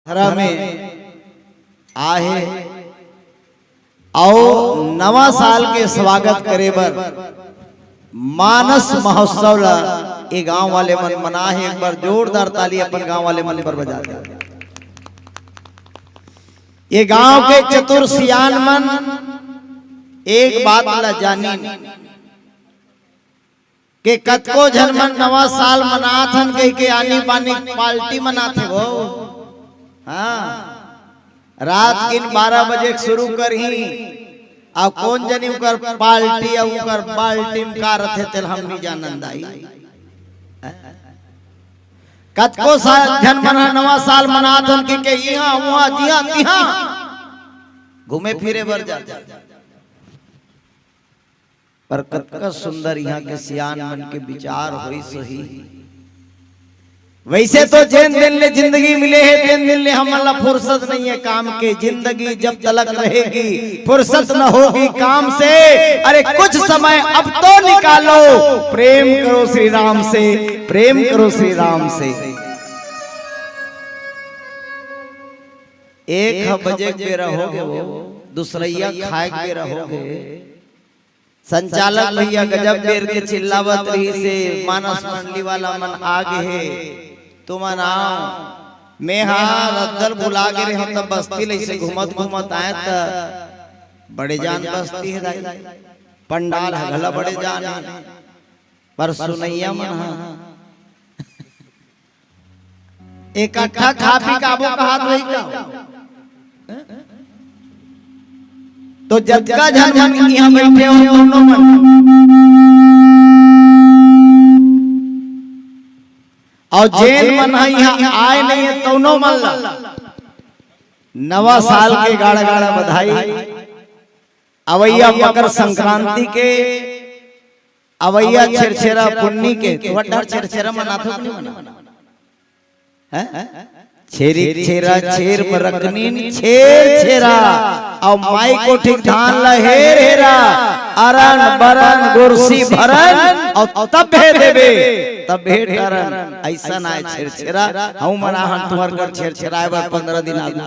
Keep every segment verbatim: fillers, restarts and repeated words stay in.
अठारह में आए हे अउ नवा साल के स्वागत करे बर मानस महोत्सव ला ये गांव वाले मन मनाए हे। एक बार जोरदार ताली अपन गांव वाले मन बर बजा दे। ये गांव के चतुर सियान मन एक बात ला जानिन के कतको झन मन नवा साल मनात हन कहिके आनी बानी पार्टी मनाथे वो। हाँ, रात किन बारह बजे के शुरू करही, अउ कोन जनी उकर पार्टी अउ उकर बाल्टी म का रथे तेल हम नहीं जानन दाई। कतको सा-, झन मन ह नवा साल मनात हन कहिके इहाँ उहाँ जिहाँ तिहाँ घूमे फिरे बर जाथे। पर कतका सुंदर इहाँ के सियान मन के विचार होइस होही। वइसे तो जेन दिन ले जिंदगी मिले हे, तेन दिन ले हमन ला फुर्सत नहीं है काम के। जिंदगी जब तलक रहेगी, फुर्सत न होगी काम से। अरे कुछ समय अब तो निकालो, प्रेम करो श्री राम से, प्रेम करो श्री राम से। एक ह बजे के बेरा होगे वो, दूसरइया खाए के बेरा होगे। संचालक भैया गजब बेर के चिल्लावत रहिस हे, मानस मंडली वाला मन आ गे हे, तुमन आओ। मैं हा रद्दल भुला गे रहे हंव, तब बस्ती ले से घूमत घूमत आए त बड़े जान बस्ती हे दाई, पंडाल ह घला बड़े जान हे, पर सुनइया मन ह इकट्ठा खा पी के आबो कहात होही का? तो जतका झन मन इहाँ बइठे हो तउनो मन, अउ जेन मन ह इहाँ आए नहीं हे तउनो मन ला नवा साल के गाड़ा गाड़ा बधाई। अवइया मकर संक्रांति के, अवइया छेरछेरा पुन्नी के। तो डहर छेरछेरा मनाथो कि नहीं मना? हैं? छेरी छेरा छेर बरकनीन छेर छेरा, अउ माई कोठी धान ला हेर हेरा, अरन बरन गोरसी भरन, अउ तभे देबे तभे टरन। अइसन आय छेरछेरा, हऊ मना हन तुहर कर छेरछेराए बर पंद्रह दिन आगू।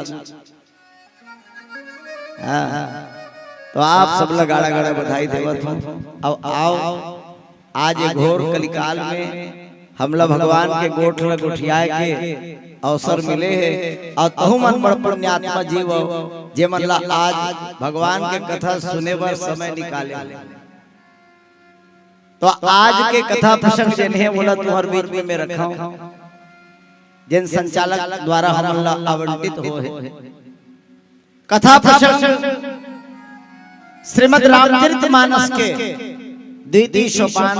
हाँ, तो आप सब ला गाड़ा गाड़ा बधाई देवत हूँ। अब आओ, आज ये घोर कलिकाल में हमला भगवान के गोठ ला गोठियाए के अवसर मिले हे, अउ तहु मन बड़ पुण्यात्मा जीव हो, जे मन ला आज भगवान के कथा सुने बर समय निकाले। तो आज के कथा प्रसंग जेन हे, ओला तुम्हर बीच में मैं रखा हूँ, जेन संचालक द्वारा हमन ला आवंटित हो हे। कथा प्रसंग श्रीमद् रामचरित मानस के द्वितीय सोपान,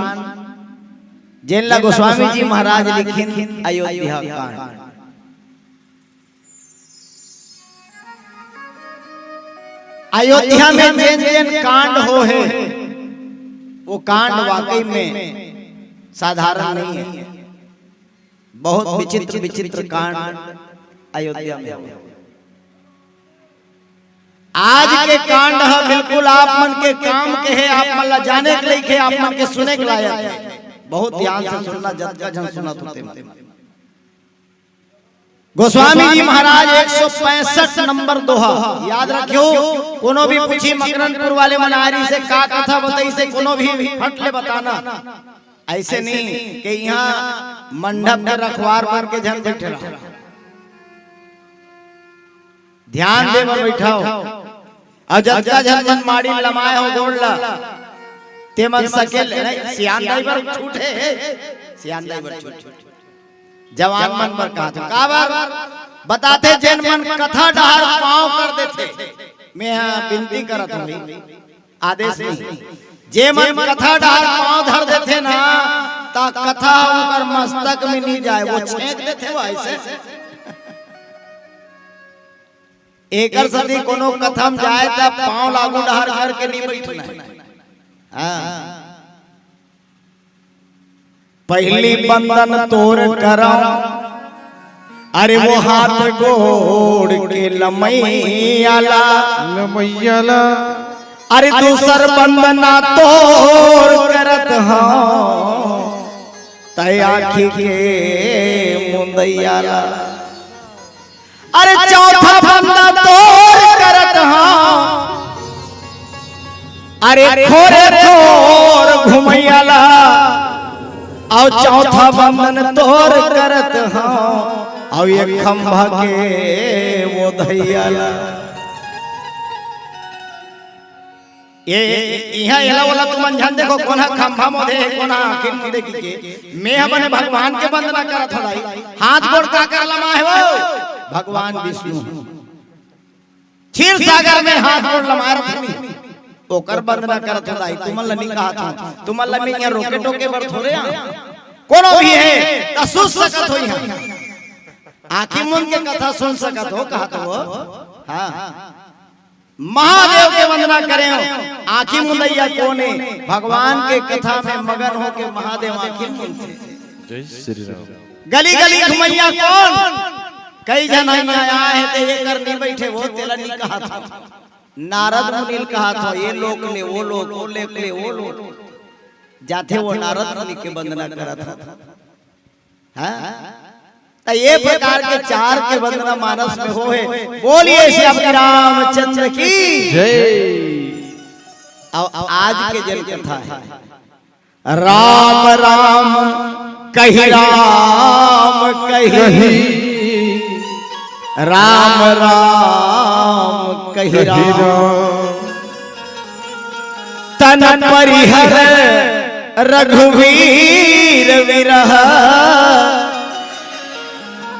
जेन ला गोस्वामी जी महाराज लिखिन अयोध्या कांड। अयोध्या में जेन जेन कांड हो हे, वो कांड वाकई में साधारण नहीं है। बहुत विचित्र विचित्र कांड अयोध्या में हो। आज के कांड ह बिल्कुल आप मन के काम के हे, आप मन ला जाने के लइक हे, आप मन के सुने के लायक हे। बहुत ध्यान से सुनना, जतका झन सुनत होते मन। गोस्वामी जी महाराज एक सौ पैंसठ नंबर दोहा याद रखियो। कोनो भी पूछी मकरनपुर वाले मनारी से का कथा बताइस हे, कोनो भी फट ले बताना। ऐसे नहीं कि यहाँ मंडप के रखवार बन के झन बैठे रहो। ध्यान दे बर बैठा हो। अउ जतका झन मन माड़ी लमाए हो गोड़ ला, ते मन सकेल नहीं, सियान दाई बर छूट हे, सियान दाई बर छूट। जवान मन बर कहा था, काबर बताथे, जेन मन कथा डहर पाँव कर देथे, मैं हा विनती करत हूँ भाई, आदेश नहीं, जे मन कथा डहर पाँव धर देथे ना, ता कथा उनकर मस्तक में नहीं जाए, वो छेंक देथे वो ऐसे। एकर सेती कोनो कथा म जाए त पाँव लागू डहर करके नहीं बैठना हे। हाँ। पहली बंदन तोर करौं, अरे वो हाथ गोड़ के लमैया ला। लमैया ला। अरे दूसर बंदना तोर करत हौं, तै आँखी के मुंदैया ला। अरे चौथा बंदना तोर करत हँव, अरे खोरे खोर घुमैया ला, अउ चौथा बंदन तोर करत हँव, अउ एक खंभा के वो धैया ला। ये इहाँ एला ओला तुमन झन देखो, कोन ह खंभा मोधे हे, कोन ह आँखी मुंदे कहिके। मैं ह बने भगवान के बंदना करत हँव दाई। हाथ गोड़ काकर लमाए हो? भगवान विष्णु। क्षीर सागर में हाथ गोड़ लमाए रथन, ओकर बंदना करत हँव दाई। तुमन ल नइ कहत हँव, तुमन ल मैं इहाँ रोके टोके बर थोरे आँव। कोनो भी हे त सुन सकत हो इहाँ, आँखी मुंद के कथा सुन सकत हो, कहत हो। हाँ, महादेव के वंदना करेंव, आँखी मुंदइया कोन ए? भगवान के कथा में मगन होके महादेव आँखी मुंदथे। जय श्री राम। गली गली घुमइया कोन? कई झन इहाँ आए हे ते एकर नइ बइठे हो, तेला नइ कहत हँव। नारद मुनि ल कहत हँव, ये लोक ले वो लोक, वो लोक ले वो लोक। जाथे वो नारद मुनि के वंदना करत हँव। हाँ? त ये प्रकार के चार के वंदना मानस में होहे। बोलिए श्री रामचंद्र की। जय। अब आज के जन कथा हे, राम राम कहि राम कहि, राम राम कहि राम। तन परिहर रघुवीर विरह,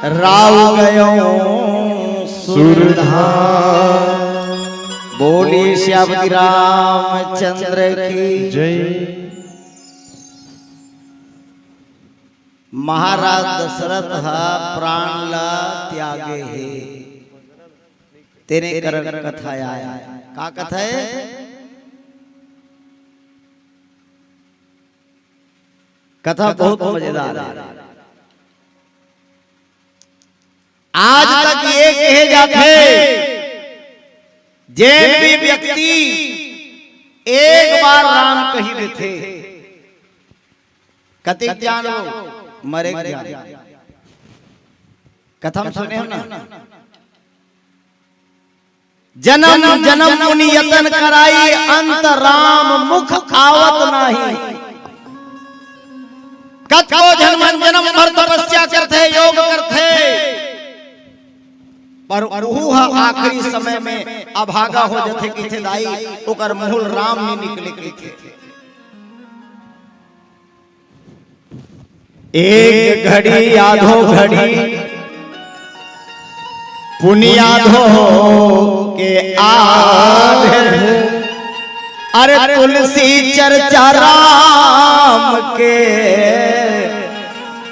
राउ गयो सुरधाम। बोलिए श्री रामचंद्र की। जय। महाराज दशरथ ह प्राण ला त्यागे हे, तेने करन कथा आय। का कथा हे? कथा बहुत मजेदार हे। आज तक ये कहे जाथे, जेन भी व्यक्ति एक बार राम कहि देथे, कतेक जान हो, मरे जान। कथा म सुने हो ना? जनम जनम मुनि यतन कराई, अंत राम मुख आवत नाही। कतको झन मन जनम भर तपस्या करथे, योग करथे, पर उहू ह आखिरी समय में अभागा हो जथे, कहिथे दाई, ओकर मुँह ले राम नइ निकले कहिथे। एक घड़ी आधो घड़ी पुनि आधो के आधे, अरे तुलसी चर्चा राम के,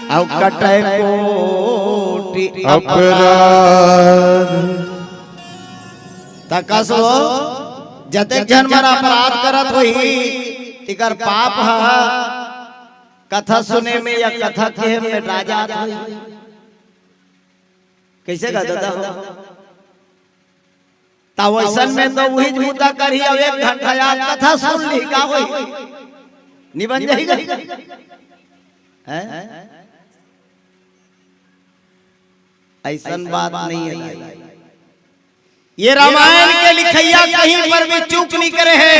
अउ कटै कोटि अपराध। त कस हो, जतेक झन मन अपराध करत होही, तेकर पाप ह कथा सुने में या कथा कहे में मेटा जात होही। कइसे गा दादा हो? त वइसन में तो उहीच बूता करही, अउ एक घंटा याद कथा सुन लिही, का होही? नइ बन जाही गा? हैं? अइसन बात नइ हे। ये रामायण के लिखइया कहीं पर भी चूक नइ करे हे,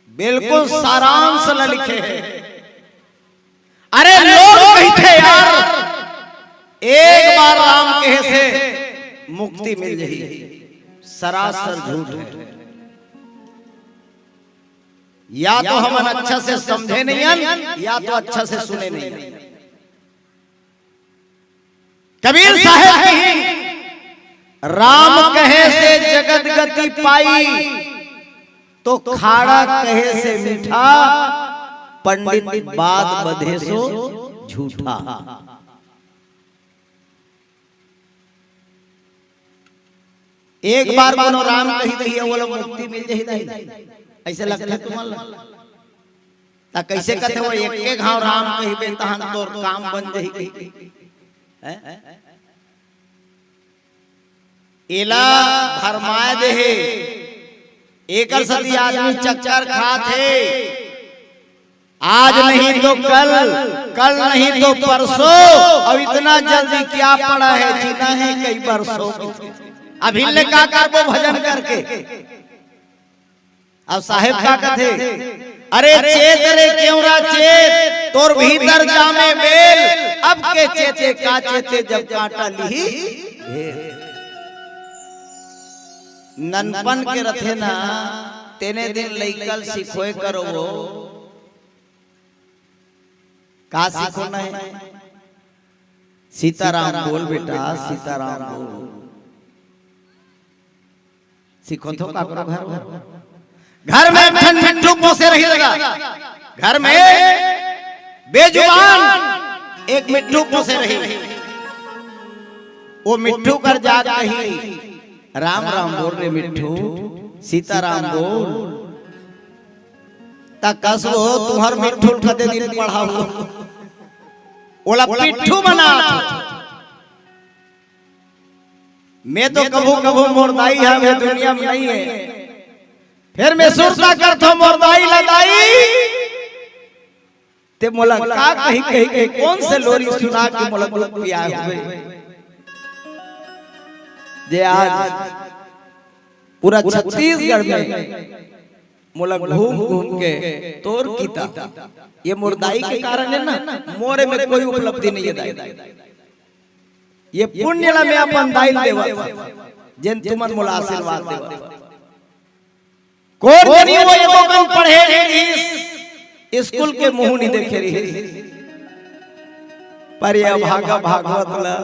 बिल्कुल सारांश ल लिखे हे। अरे लोग कहिथे यार, एक बार राम कहे से मुक्ति मिल जाही, सरासर झूठ हे। या तो हमन अच्छा से समझे नइ हन, या तो अच्छा से सुने नइ हन। कबीर साहेब कहिन, राम कहे से जगत गति पाई, तो खाड़ा कहे से मीठा, पंडित बात बधे सो झूठा। एक बार कोनो राम कहि दिही, ओला मुक्ति मिल जाही दाई। अइसे लगथे तुमन ला? त कइसे कथे, वो एके घांव राम कहिबे, तहन तोर काम बन जाही कहिके। हैं? एला भरमाए दे हे, एकर सेती आदमी चक्कर खात हे। आज नहीं तो कल, कल नहीं तो परसों, अब इतना जल्दी क्या पड़ा है, जीना है कई बरसों। अभी ले का करबो भजन करके? अब साहेब का कथे, अरे चेत रे केवरा चेत, तोर भीतर जामे बेल, अब के चेते का चेते जब कांटा लिही। ननपन के रथे ना, तेने दिन लइकल सिखोय करो वो। का सिखोना है? सीताराम बोल बेटा, सीताराम बोल। सिखोथो काकरो घर में? घर में एक ठन मिट्ठू पोसे रही लगा। घर में बेजुबान एक मिट्ठू पोसे रही। वो मिट्ठू कर जात कही, "राम राम बोल रे मिट्ठू, सीताराम बोल।" त कस वो तुहर मिट्ठू ल कते दिन पढ़ाहूं, ओला पिट्ठू बना। मैं तो कभू कभू मोर दाई हा, मैं दुनिया में नहीं है, फिर मैं सुरता करथो मोर दाई ला, दाई ते मोला का कही कही के कौन से लोरी सुना के मोला दुख पियाय हुए। जे आज पूरा छत्तीसगढ़ में मोला घूम घूम के तोर किता, ये मोर दाई के कारण है ना, मोरे में कोई उपलब्धि नहीं है दाई। ये पुण्य ला मैं अपन दाई ल देवत हूं, जेन तुमन मोला आशीर्वाद देवत हव। कोन जनी वो एको कन पढ़े नहीं रहिस, स्कूल के मुंह नहीं देखे रहिस, पर ये अभागा भागवत ला